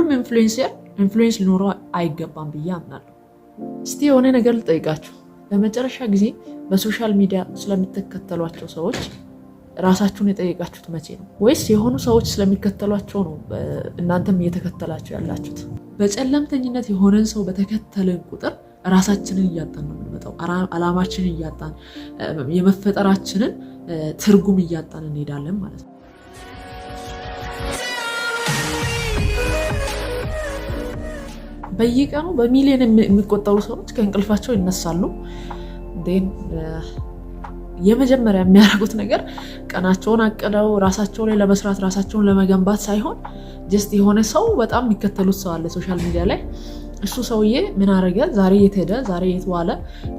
ማንም influencer influence ሊኖረው አይገባም ብዬ አምናለሁ። እስቲ የሆነ ነገር ልጠይቃችሁ። ለመጨረሻ ጊዜ በ social media ስለምትከተሏቸው ሰዎች ራሳችሁን የጠየቃችሁት መቼ ነው? ወይስ የሆኑ ሰዎች ስለሚከተሏቸው ነው እናንተም እየተከተላችሁ ያላችሁት? በጨለምተኝነት የሆነን ሰው በተከተልን ቁጥር ራሳችንን እያጣን ነው የምንመጣው። አላማችንን እያጣን፣ የመፈጠራችንን ትርጉም እያጣን እንሄዳለን ማለት ነው። በየቀኑ በሚሊዮን የሚቆጠሩ ሰዎች ከእንቅልፋቸው ይነሳሉ። የመጀመሪያ የሚያደርጉት ነገር ቀናቸውን አቅደው ራሳቸው ላይ ለመስራት፣ ራሳቸውን ለመገንባት ሳይሆን just የሆነ ሰው በጣም የሚከተሉት ሰው አለ social media ላይ። እሱ ሰውዬ ምን አረገ፣ ዛሬ የት ሄደ፣ ዛሬ የት ዋለ፣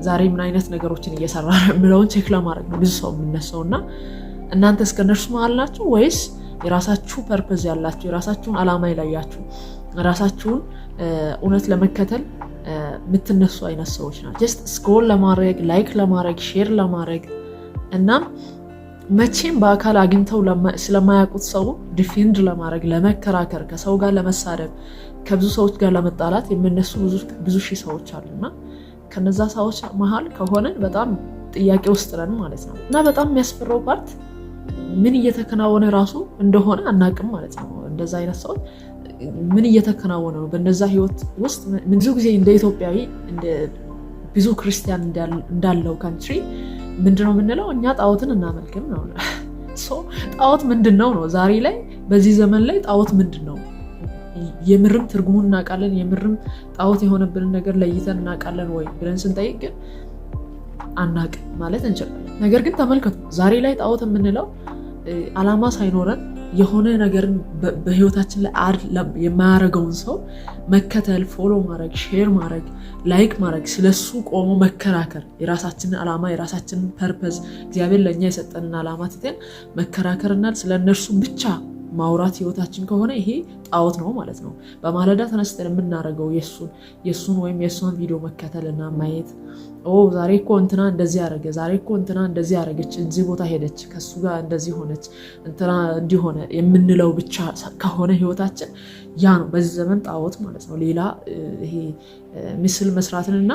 ዛሬ ምን አይነት ነገሮችን እየሰራ ነው የሚለውን check ለማድረግ ነው ብዙ ሰው የሚነሳው። እና እናንተ እስከ እነርሱ መሀል ናችሁ ወይስ የራሳችሁ purpose ያላችሁ፣ የራሳችሁን አላማ የለያችሁ፣ ራሳችሁን እውነት ለመከተል የምትነሱ አይነት ሰዎች ናቸው? Just scroll ለማድረግ፣ like ለማድረግ፣ share ለማድረግ እናም መቼም በአካል አግኝተው ስለማያውቁት ሰው defend ለማድረግ፣ ለመከራከር፣ ከሰው ጋር ለመሳደብ፣ ከብዙ ሰዎች ጋር ለመጣላት የሚነሱ ብዙ ሺህ ሰዎች አሉና ከነዛ ሰዎች መሀል ከሆነን በጣም ጥያቄ ውስጥ ነን ማለት ነው። እና በጣም የሚያስፈራው part ምን እየተከናወነ ራሱ እንደሆነ አናውቅም ማለት ነው። እንደዛ አይነት ሰዎች ምን እየተከናወነ ነው በነዛ ህይወት ውስጥ? ብዙ ጊዜ እንደ ኢትዮጵያዊ፣ ብዙ ክርስቲያን እንዳለው country ምንድነው የምንለው? እኛ ጣዖትን እናመልክም ነው። ጣዖት ምንድን ነው ነው? ዛሬ ላይ በዚህ ዘመን ላይ ጣዖት ምንድን ነው? የምርም ትርጉሙን እናውቃለን? የምርም ጣዖት የሆነብንን ነገር ለይተን እናውቃለን ወይ ብለን ስንጠይቅ ግን አናውቅም ማለት እንችላለን። ነገር ግን ተመልከቱ፣ ዛሬ ላይ ጣዖት የምንለው አላማ ሳይኖረን የሆነ ነገርን በህይወታችን ላይ add የማያደርገውን ሰው መከተል፣ follow ማድረግ፣ share ማድረግ፣ like ማድረግ፣ ስለሱ ቆሞ መከራከር፣ የራሳችንን አላማ፣ የራሳችንን purpose፣ እግዚአብሔር ለእኛ የሰጠንን አላማ ትተን መከራከርና ስለ እነርሱ ብቻ ማውራት ህይወታችን ከሆነ ይሄ ጣዖት ነው ማለት ነው። በማለዳ ተነስተን የምናደርገው የእሱን ወይም የእሷን ቪዲዮ መከተልና ማየት፣ ኦ ዛሬ እኮ እንትና እንደዚህ አደረገ፣ ዛሬ እኮ እንትና እንደዚህ አደረገች፣ እዚህ ቦታ ሄደች፣ ከሱ ጋር እንደዚህ ሆነች፣ እንትና እንዲሆነ የምንለው ብቻ ከሆነ ህይወታችን ያ ነው በዚህ ዘመን ጣዖት ማለት ነው። ሌላ ይሄ ምስል መስራትንና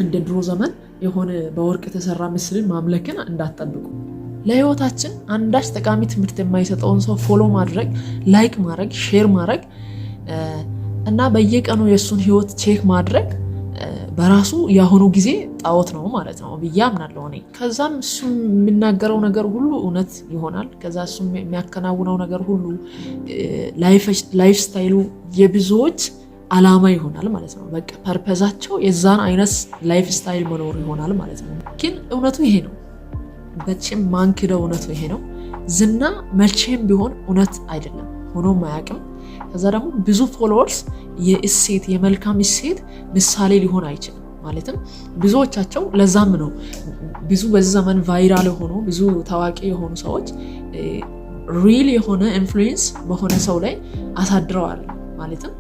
እንደ ድሮ ዘመን የሆነ በወርቅ የተሰራ ምስልን ማምለክን እንዳትጠብቁ። ለህይወታችን አንዳች ጠቃሚ ትምህርት የማይሰጠውን ሰው follow ማድረግ፣ like ማድረግ፣ share ማድረግ እና በየቀኑ የእሱን ህይወት check ማድረግ በራሱ የአሁኑ ጊዜ ጣዖት ነው ማለት ነው ብዬ አምናለሁ እኔ። ከዛም እሱ የሚናገረው ነገር ሁሉ እውነት ይሆናል። ከዛ እሱ የሚያከናውነው ነገር ሁሉ lifestyle ኡ የብዙዎች አላማ ይሆናል ማለት ነው። በቃ purpose ኣቸው የዛን አይነት lifestyle መኖር ይሆናል ማለት ነው። ግን እውነቱ ይሄ ነው። መቼም ማንክደው እውነቱ ይሄ ነው። ዝና መቼም ቢሆን እውነት አይደለም፣ ሆኖም አያውቅም። ከዛ ደግሞ ብዙ followers የእሴት፣ የመልካም እሴት ምሳሌ ሊሆን አይችልም። ማለትም ብዙዎቻቸው ለዛም ነው ብዙ በዚህ ዘመን viral የሆኑ፣ ብዙ ታዋቂ የሆኑ ሰዎች real የሆነ influence በሆነ ሰው ላይ አሳድረዋል። ማለትም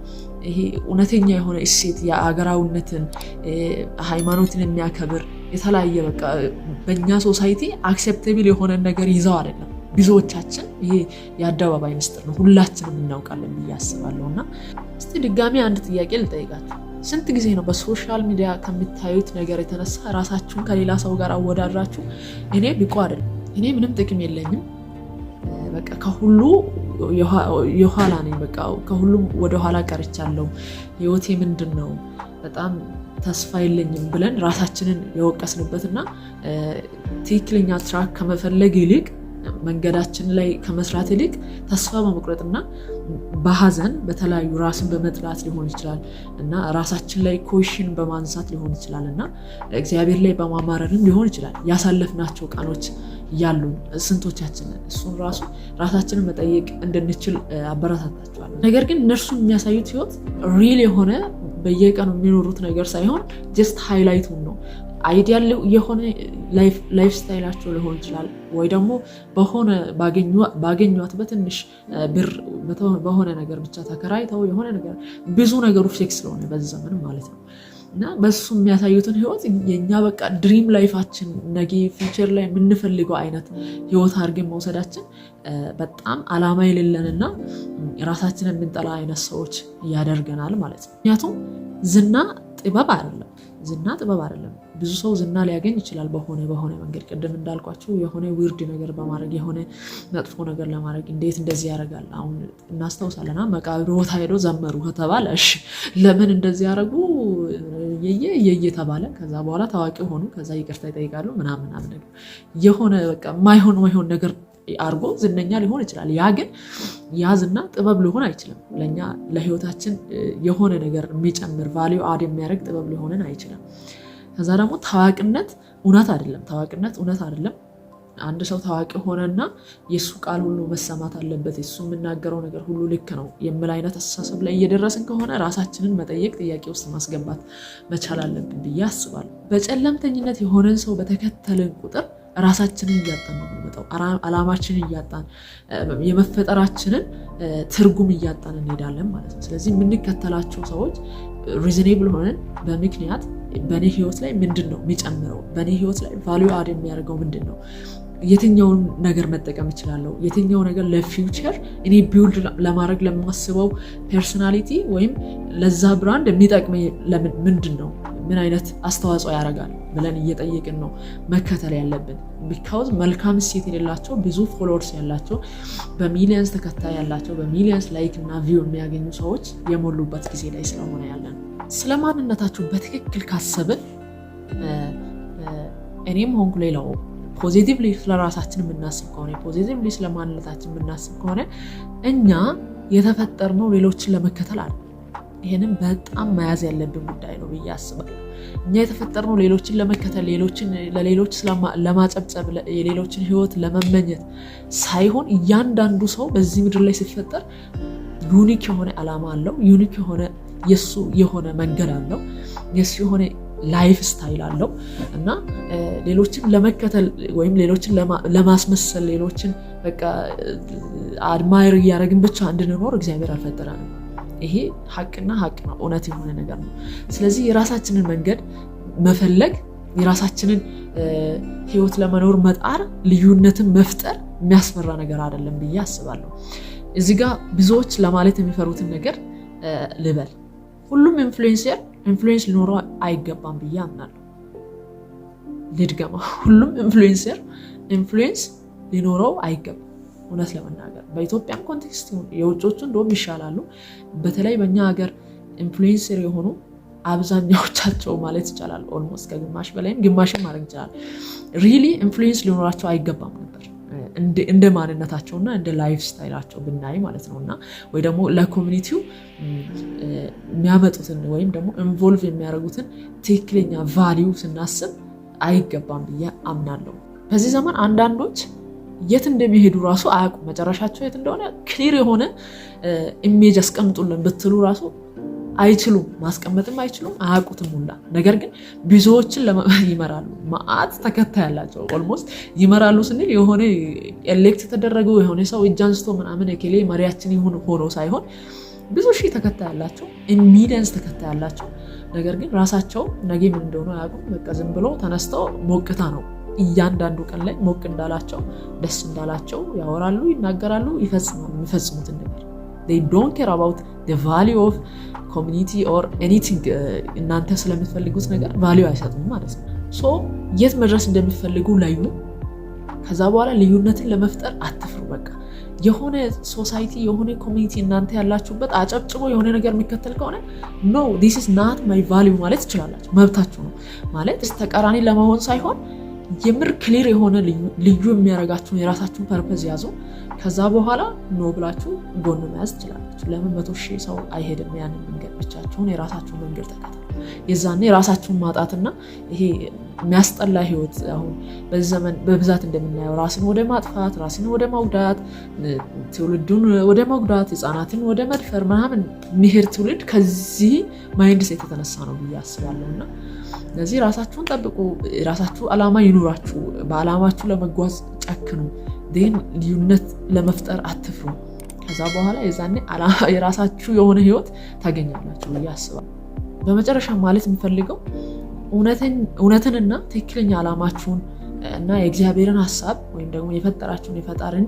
ይሄ እውነተኛ የሆነ እሴት፣ የአገራዊነትን፣ ሃይማኖትን የሚያከብር፣ የተለያየ በቃ በእኛ society acceptable የሆነ ነገር ይዘው አይደለም። ብዙዎቻችን ይሄ የአደባባይ ምስጢር ነው፣ ሁላችንም እናውቃለን ብዬ አስባለሁ። እና እስቲ ድጋሚ አንድ ጥያቄ ልጠይቃችሁ። ስንት ጊዜ ነው በ social media ከምታዩት ነገር የተነሳ ራሳችሁን ከሌላ ሰው ጋር አወዳድራችሁ እኔ ብቁ አይደለም፣ እኔ ምንም ጥቅም የለኝም፣ በቃ ከሁሉ የኋላ ነኝ፣ በቃ ከሁሉም ወደኋላ ቀርቻለሁ፣ ህይወቴ ምንድን ነው፣ በጣም ተስፋ የለኝም ብለን ራሳችንን የወቀስንበትና ትክክለኛ track ከመፈለግ ይልቅ፣ መንገዳችን ላይ ከመስራት ይልቅ ተስፋ በመቁረጥና በሀዘን፣ በተለያዩ ራስን በመጥላት ሊሆን ይችላል እና ራሳችን ላይ question በማንሳት ሊሆን ይችላል እና እግዚአብሔር ላይ በማማረርም ሊሆን ይችላል ያሳለፍናቸው ቀኖች ያሉ ስንቶቻችንን? እሱን ራሱ ራሳችንን መጠየቅ እንድንችል አበረታታቸዋለሁ። ነገር ግን እነርሱ የሚያሳዩት ህይወት real የሆነ በየቀኑ የሚኖሩት ነገር ሳይሆን just highlight ኡን ነው። Ideal የሆነ lifestyle ኣቸው ሊሆን ይችላል ወይ ደግሞ በሆነ ባገኟት በትንሽ ብር በሆነ ነገር ብቻ ተከራይተው የሆነ ነገር፣ ብዙ ነገሩ fake ስለሆነ በዚህ ዘመን ማለት ነው። እና በሱ የሚያሳዩትን ህይወት የኛ በቃ dream life ኣችን፣ ነገ future ላይ የምንፈልገው አይነት ህይወት አድርገን መውሰዳችን በጣም አላማ የሌለንና ራሳችንን የምንጠላ አይነት ሰዎች ያደርገናል ማለት ነው። ምክንያቱም ዝና ጥበብ አይደለም። ዝና ጥበብ አይደለም። ብዙ ሰው ዝና ሊያገኝ ይችላል በሆነ በሆነ መንገድ፣ ቅድም እንዳልኳችሁ የሆነ weird ነገር በማድረግ፣ የሆነ መጥፎ ነገር ለማድረግ። እንዴት እንደዚህ ያደርጋል? አሁን እናስታውሳለና መቃብር ቦታ ሄዶ ዘመሩ ከተባለ፣ እሺ ለምን እንደዚህ ያደረጉ የየ የየ ተባለ። ከዛ በኋላ ታዋቂ ሆኑ። ከዛ ይቅርታ ይጠይቃሉ ምናምን ምናምን ነገር፣ የሆነ በቃ ማይሆን ማይሆን ነገር አድርጎ ዝነኛ ሊሆን ይችላል። ያ ግን ያ ዝና ጥበብ ሊሆን አይችልም። ለእኛ ለህይወታችን የሆነ ነገር የሚጨምር፣ value add የሚያደርግ ጥበብ ሊሆንን አይችልም። ከዛ ደግሞ ታዋቂነት እውነት አይደለም። ታዋቂነት እውነት አይደለም። አንድ ሰው ታዋቂ ሆነና የእሱ ቃል ሁሉ መሰማት አለበት፣ የእሱ የሚናገረው ነገር ሁሉ ልክ ነው የሚል አይነት አስተሳሰብ ላይ እየደረስን ከሆነ ራሳችንን መጠየቅ፣ ጥያቄ ውስጥ ማስገባት መቻል አለብን ብዬ አስባለሁ። በጨለምተኝነት የሆነን ሰው በተከተልን ቁጥር ራሳችንን እያጣን ነው የምንመጣው። አላማችንን እያጣን፣ የመፈጠራችንን ትርጉም እያጣን እንሄዳለን ማለት ነው። ስለዚህ የምንከተላቸው ሰዎች reasonable ሆነን በምክንያት በእኔ ህይወት ላይ ምንድን ነው የሚጨምረው፣ በእኔ ህይወት ላይ value add የሚያደርገው ምንድን ነው፣ የትኛውን ነገር መጠቀም እችላለሁ፣ የትኛው ነገር ለ future እኔ build ለማድረግ ለማስበው personality ወይም ለዛ brand የሚጠቅመኝ ምንድን ነው፣ ምን አይነት አስተዋጽኦ ያደርጋል ብለን እየጠየቅን ነው መከተል ያለብን። Because መልካም እሴት የሌላቸው፣ ብዙ followers ያላቸው፣ በ millions ተከታይ ያላቸው፣ በ millions like እና view የሚያገኙ ሰዎች የሞሉበት ጊዜ ላይ ስለሆነ ያለን፣ ስለ ማንነታችሁ በትክክል ካሰብን፣ እኔም ሆንኩ ሌላው positively ስለ ራሳችን የምናስብ ከሆነ፣ positively ስለ ማንነታችን የምናስብ ከሆነ፣ እኛ የተፈጠርነው ሌሎችን ለመከተል አይደለም። ይህንም በጣም መያዝ ያለብን ጉዳይ ነው ብዬ አስባለሁ። እኛ የተፈጠርነው ሌሎችን ለመከተል፣ ለሌሎች ለማጨብጨብ፣ የሌሎችን ህይወት ለመመኘት ሳይሆን እያንዳንዱ ሰው በዚህ ምድር ላይ ሲፈጠር unique የሆነ ዓላማ አለው። Unique የሆነ የሱ የሆነ መንገድ አለው። የሱ የሆነ lifestyle አለው። እና ሌሎችን ለመከተል ወይም ሌሎችን ለማስመሰል፣ ሌሎችን በቃ admire እያደረግን ብቻ እንድንኖር እግዚአብሔር አልፈጠረንም። ይሄ ሀቅና ሀቅ ነው፣ እውነት የሆነ ነገር ነው። ስለዚህ የራሳችንን መንገድ መፈለግ፣ የራሳችንን ህይወት ለመኖር መጣር፣ ልዩነትን መፍጠር የሚያስፈራ ነገር አይደለም ብዬ አስባለሁ። እዚህ ጋ ብዙዎች ለማለት የሚፈሩትን ነገር ልበል። ሁሉም influencer influence ሊኖረው አይገባም ብዬ አምናለሁ። ልድገመው፣ ሁሉም influencer influence ሊኖረው አይገባም። እውነት ለመናገር በኢትዮጵያም context የውጮቹ እንደውም ይሻላሉ። በተለይ በእኛ ሀገር influencer የሆኑ አብዛኛዎቻቸው ማለት ይቻላል almost ከግማሽ በላይም፣ ግማሽም ማድረግ ይቻላል፣ really influence ሊኖራቸው አይገባም ነበር እንደ ማንነታቸውና እንደ lifestyle ኣቸው ብናይ ማለት ነው። እና ወይ ደግሞ ለ community ው የሚያመጡትን ወይም ደግሞ involve የሚያደርጉትን ትክክለኛ value ስናስብ አይገባም ብዬ አምናለሁ። በዚህ ዘመን አንዳንዶች የት እንደሚሄዱ ራሱ አያውቁም። መጨረሻቸው የት እንደሆነ clear የሆነ image አስቀምጡልን ብትሉ ራሱ አይችሉም፣ ማስቀመጥም አይችሉም፣ አያውቁትም ሁላ። ነገር ግን ብዙዎችን ይመራሉ። መዓት ተከታይ ያላቸው almost ይመራሉ ስንል የሆነ elect የተደረገው፣ የሆነ ሰው እጅ አንስቶ ምናምን እከሌ መሪያችን ይሁን ሆኖ ሳይሆን ብዙ ሺህ ተከታይ ያላቸው፣ millions ተከታይ ያላቸው፣ ነገር ግን ራሳቸው ነገ ምን እንደሆኑ አያውቁም። በቃ ዝም ብሎ ተነስተው ሞቅታ ነው፣ እያንዳንዱ ቀን ላይ ሞቅ እንዳላቸው፣ ደስ እንዳላቸው ያወራሉ፣ ይናገራሉ፣ ይፈጽማሉ። የሚፈጽሙትን ነገር don't care about value of community or anything። እናንተ ስለምትፈልጉት ነገር value አይሰጡም ማለት ነው። So የት መድረስ እንደሚፈልጉ ለዩ። ከዛ በኋላ ልዩነትን ለመፍጠር አትፍሩ። በቃ የሆነ society፣ የሆነ community እናንተ ያላችሁበት አጨብጭቦ የሆነ ነገር የሚከተል ከሆነ "No, this is not my value" ማለት ትችላላችሁ። መብታችሁ ነው። ማለት ተቃራኒ ለመሆን ሳይሆን የምር clear የሆነ ልዩ የሚያደርጋችሁን የራሳችሁን purpose ያዙ። ከዛ በኋላ no ብላችሁ ጎን መያዝ ትችላላችሁ። ለምን 100,000 ሰው አይሄድም ያንን መንገድ? ብቻችሁን የራሳችሁን መንገድ ተከተሉ። የዛኔ የራሳችሁን ማጣትና ይሄ የሚያስጠላ ህይወት፣ አሁን በዚህ ዘመን በብዛት እንደምናየው ራስን ወደ ማጥፋት፣ ራስን ወደ መጉዳት፣ ትውልዱን ወደ መጉዳት፣ ህፃናትን ወደ መድፈር ምናምን የሚሄድ ትውልድ ከዚህ mindset የተነሳ ነው ብዬ አስባለሁ። እና ስለዚህ ራሳችሁን ጠብቁ። የራሳችሁ ዓላማ ይኑራችሁ። በዓላማችሁ ለመጓዝ ጨክኑ። Then ልዩነት ለመፍጠር አትፍሩ። ከዛ በኋላ የዛኔ የራሳችሁ የሆነ ህይወት ታገኛላችሁ ብዬ አስባለሁ። በመጨረሻ ማለት የምፈልገው እውነትንና ትክክለኛ ዓላማችሁን እና የእግዚአብሔርን ሀሳብ ወይም ደግሞ የፈጠራችሁን የፈጣሪን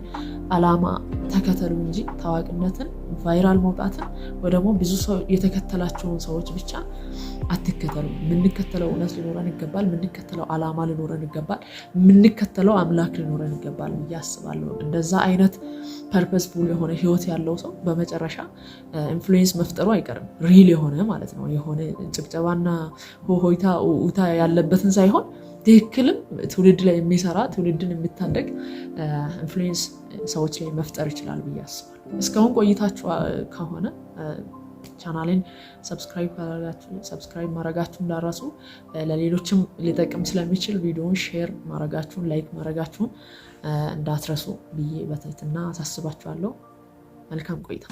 ዓላማ ተከተሉ እንጂ ታዋቂነትን፣ viral መውጣትን ወይ ደግሞ ብዙ ሰው የተከተላቸውን ሰዎች ብቻ አትከተሉ። የምንከተለው እውነት ሊኖረን ይገባል። የምንከተለው ዓላማ ሊኖረን ይገባል። የምንከተለው አምላክ ሊኖረን ይገባል ብዬ አስባለሁ። እንደዛ አይነት purposeful የሆነ ህይወት ያለው ሰው በመጨረሻ influence መፍጠሩ አይቀርም። Real የሆነ ማለት ነው። የሆነ ጭብጨባና ሆይታ ኡታ ያለበትን ሳይሆን ትክክልም ትውልድ ላይ የሚሰራ፣ ትውልድን የሚታደግ influence ሰዎች ላይ መፍጠር ይችላል ብዬ አስባለሁ። እስካሁን ቆይታችሁ ከሆነ ቻናሌን subscribe ማድረጋችሁን እንዳትረሱ፣ ለሌሎችም ሊጠቅም ስለሚችል ቪዲዮውን share ማድረጋችሁን፣ like ማድረጋችሁን እንዳትረሱ ብዬ በትህትና አሳስባችኋለሁ። መልካም ቆይታ።